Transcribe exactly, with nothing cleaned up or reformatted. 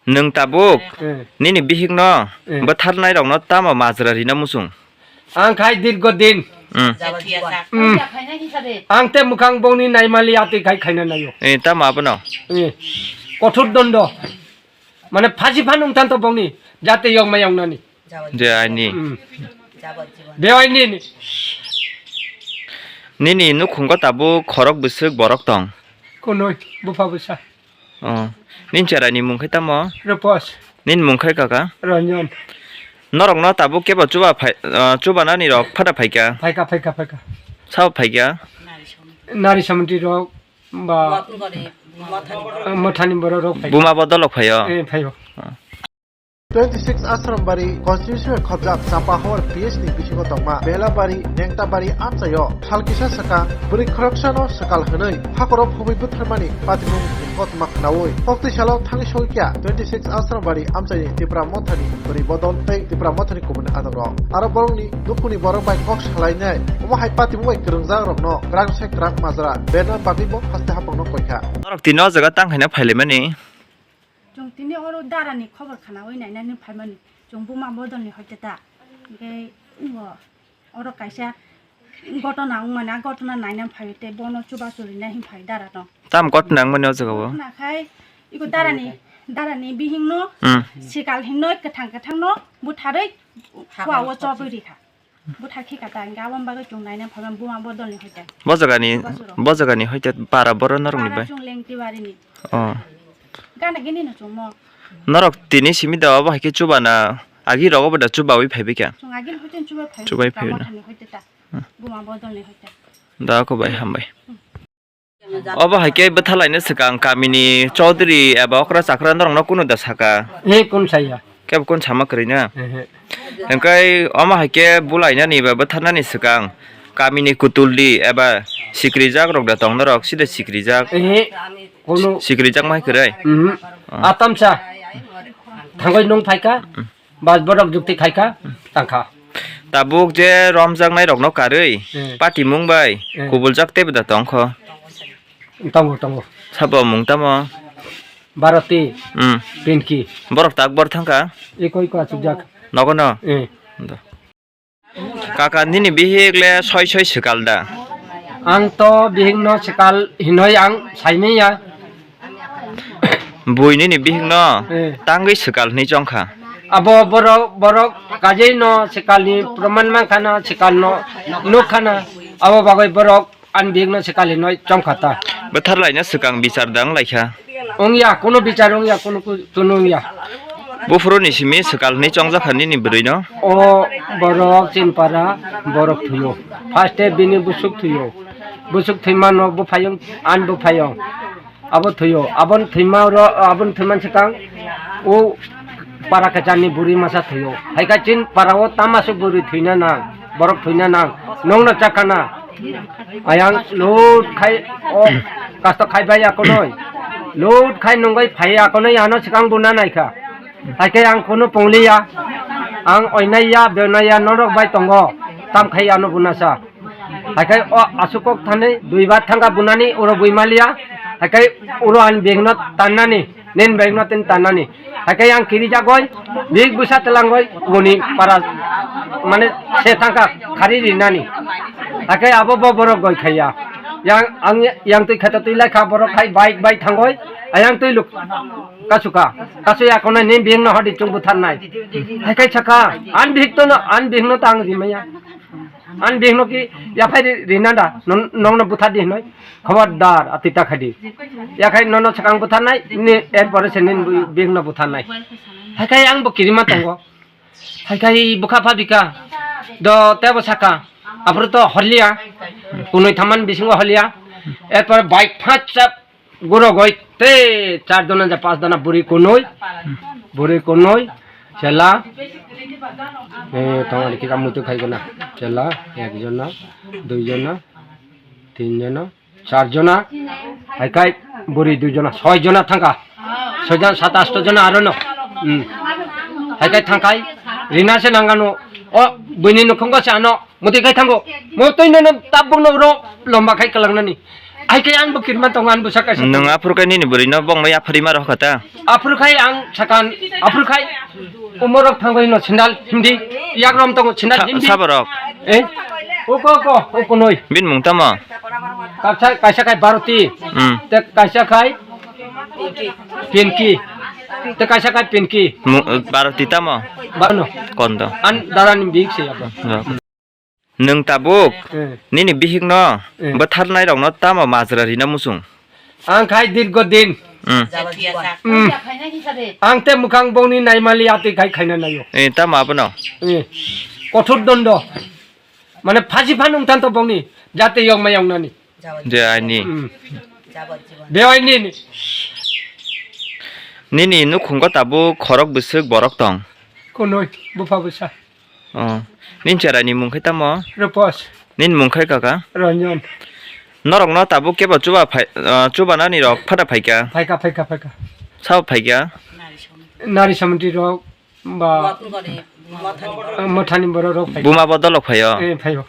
Nwng tabuk Eh. nini bihikno Eh. bwtharnairokno tamo majra rina muchung? Ang khai dirgo din. Hmm. Hmm. Ang te mukhang bongni naimali ati khai khaina nayo. Eh, tamo abono? Eh. Kothor dondo. Mane phasi phan wng tanto bongni jate yong ma yong nani. Je aini. Hmm. Be aini ni. Nini nukhungo tabuk khorok bwswk borok tong? Kunui, bupha bwsa. Oh. Nini cheraini mung khe tamo? Rupos. Nini mung khe kaka? Ranjan. Norokno tabuk kebo chuba phai, ah, chubanani rok phada phaikha? Phaikha, phaikha, phaikha. Sabo phaikha? Nari samanti rok ba, ah, mothani borok rok phaikha. Buma bodolok phaio? Eh, phaio. Ah. Twenty six Asrambari constituency khobjak Chapahor P H ni bisingo tongma Belabari, Nengtabari amchaio sal kisa swkang bwrwi khoroksano swkal hwnwi hakhoro phobwi bwtharmani patimung kothoma khwnaui koktwi salo thangwi sogwikha twenty six Asrambari amchaini Tipra Mothani bwrwi bodol tei Tipra Mothani kubuni adongrok. Aro borokni dukhuni borok bai kok salainai omo hai patimung bai kwrwngjak rokno kwrang se kwrang majra berna bagwibo haste hapangno koikha. Norok tini o jaga tang khaina phailaimani. Chwng tini oro darani khobor khwnaui nainani phaimani, chwng buma bodolni hoite ta. Hwnkhe bo oro kaisa gotona wngmani, a gotona naina phaio tei bono chubachu rina hinphai darano. Tam gotona wngmani o jaga o? Gotona khai iko darani, darani bihingno Hmm. sikal hinno kwthang kwthangno butharwi khua o chobwi rikha. Bwthar khe kata hwnkhe aboni bagwi chwng naina phaimani buma bodolni hoite. Bo jagani, Basuro. bo jagani hoite para borok norokni Para bai? Chwng Lengtibarini. Oh. Gana gini no chwngmo. Norok tini simi da obo hai khe chubana agi rogo bo da chubaui phaibai kha? Chwng agini hoite chubai phai. Chubai phai na. Mothani hoite ta. Hmm. Buma bodolni hoite. Da ko bai hambai. Hmm. Obo hai khe bwthar laina swkang kamini chaudhuri eba okra chakra norokno kunu da saka? Eh, kun saya. Kebo kun sama kwrwi na? Ehe. Hwnkhe omo hai khe bulainani ba bwtharnani swkang kamini kutuldi eba sikrijak rok da tong norok sida sikrijak? Ehe, kunu. Sikrijak mai kwrwi? Mhm. Oh. Atamsa. Thangoi nung phaika? Bas borok jukti khaika, tangkha. Tabuk je romjaknai rokno karwi, Hmm. patimung bai, Hmm. kubuljak tei bwda tongkho. Tongo, tongo. Sabo mung tamo? Bharati, Hmm. Pinki. Borok tak bor thangkha? Iko, iko achukjak. Nogo no? Hmm. Do. Kaka nini bihik le soi soi swkal da? Ang to bihikno swkal hinoi ang saimanya. Bui nini bihikno Eh. tangwi swkal hinwi chongkha. Abo borok, borok kajei no swkalni proman mankha na, swkal no nukha na. Abo bagwi borok ani bihikno swkal hinwi chongkha ta. Bwthar laina swkang bichar da wng laikha. Wngya, kunu bichar wngya, kunu ku-, kunu wngya. Buphuru ni simi swkal hinwi chongjak kha nini bwrwi no. O borok Chinpara borok thuyo. First e bini busuk thuyo. Busuk thwima no buphayung, an buphayung. Abo thwiyo, aboni thwima oro, aboni thwima swkang o para kwcharni bwrwi masa thwiyo. Hai khe chini para o tamo aswk bwrwi thwina nang, borok thwina nang, nongno chakana. Ayang lut khai o kasto khai bai akonoi. Lut khai nongoi phai akonoi ano swkang buna naikha. Hai khe ang kunu pungliya, ang oinaiya, benaiya norok bai tongo, tam khai ano bunasa. Hai khe o aswk kok thani duibar thangkha bunani, oro bui maliya. Hai khe oro ani bihikno tannani, nini bihikno tini tannani. Hai khe yang kirijagoi, bihik bwsa twlangoi, boni para mane se thangkha khari rinani. Hai khe abo bo borok goi khaiya. Yang ang yang twi khato twi lai kha borok khai bike bai thangoi, ayang twi luk kasuka. Kasu ya kono nini bihikno hodi chwng butharnai. Hai khe saka, ani bihik to no, ani bihikno to ang rimaya. Ani bihikno ki yaphai ri-, rina da, non-, nongno buthar di hinoi. Khobordar, ati ta khadi. Yakhai nono swkang butharnai, ni erpore se nini bihikno butharnai. Hai khai ang bo kirima tongo. Hai khai bwkha pha bika. Do tebo saka. Aphuru to holiya. Kunui thaman bisingo holiya. Erpore bike phach chap Guro goi te char jona ja pas jona buri kunui, buri kunui, chela, eh, tong ari kisa muitu khai gana, chela, ek jona, dui jona, tin jona, char jona, hai khai buri dui jona, soi jona thangkha, soi jona, sat asto jona aro no, hmm, hai khai thangkhai, rina se nangano, o, buini nukhungo se ano, muti khai thango, mo tui nono tabuk no ro lomba khai kalangnani. Ai khe ang bo kirma tongo, ang bo saka saka. Nwng aphuru khe nini bwrwi no bongno yapharwi ma rw kha ta? Aphuru khai ang sakan, aphuru khai umorok thangwi no sandal himdi, yak rom tongo sandal himdi. Saborok? Eh? Oko, oko, oko noi. Bini mung tamo? Kaisa, kaisa khai Bharati. Hmm. Te kaisa khai Pinky. Te kaisa khai Pinky. Mu-, Bharati tamo? Bano. Kondo? An darani bihik se abo. Nwng tabuk Eh. nini bihikno Eh. bwtharnairokno tamo majra rina muchung? Ang khai dirgo din. Hmm. Hmm. Ang te mwkhang bongni naimali atwi khai khaina naio. Eh, tamo abono? Eh. Kothor dondo. Mane phasi phan wng tanto bongni jate yokma yoknani. Je aini. Hmm. Bewaini ni. Nini nukhungo tabuk khorok bwswk borok tong? Kunui, bupha bwsa. Oh. Nini cheraini mung khe tamo? Rupos. Nini mung khe kaka? Ranjan. Norokno tabuk kebo chuba phai, ah, chubanani rok phada phaikha? Phaikha, phaikha, phaikha. Sabo phaikha? Nari samantri rok ba, ah, mothani borok rok phaikha. Buma bodolok phaio? Eh, phaio.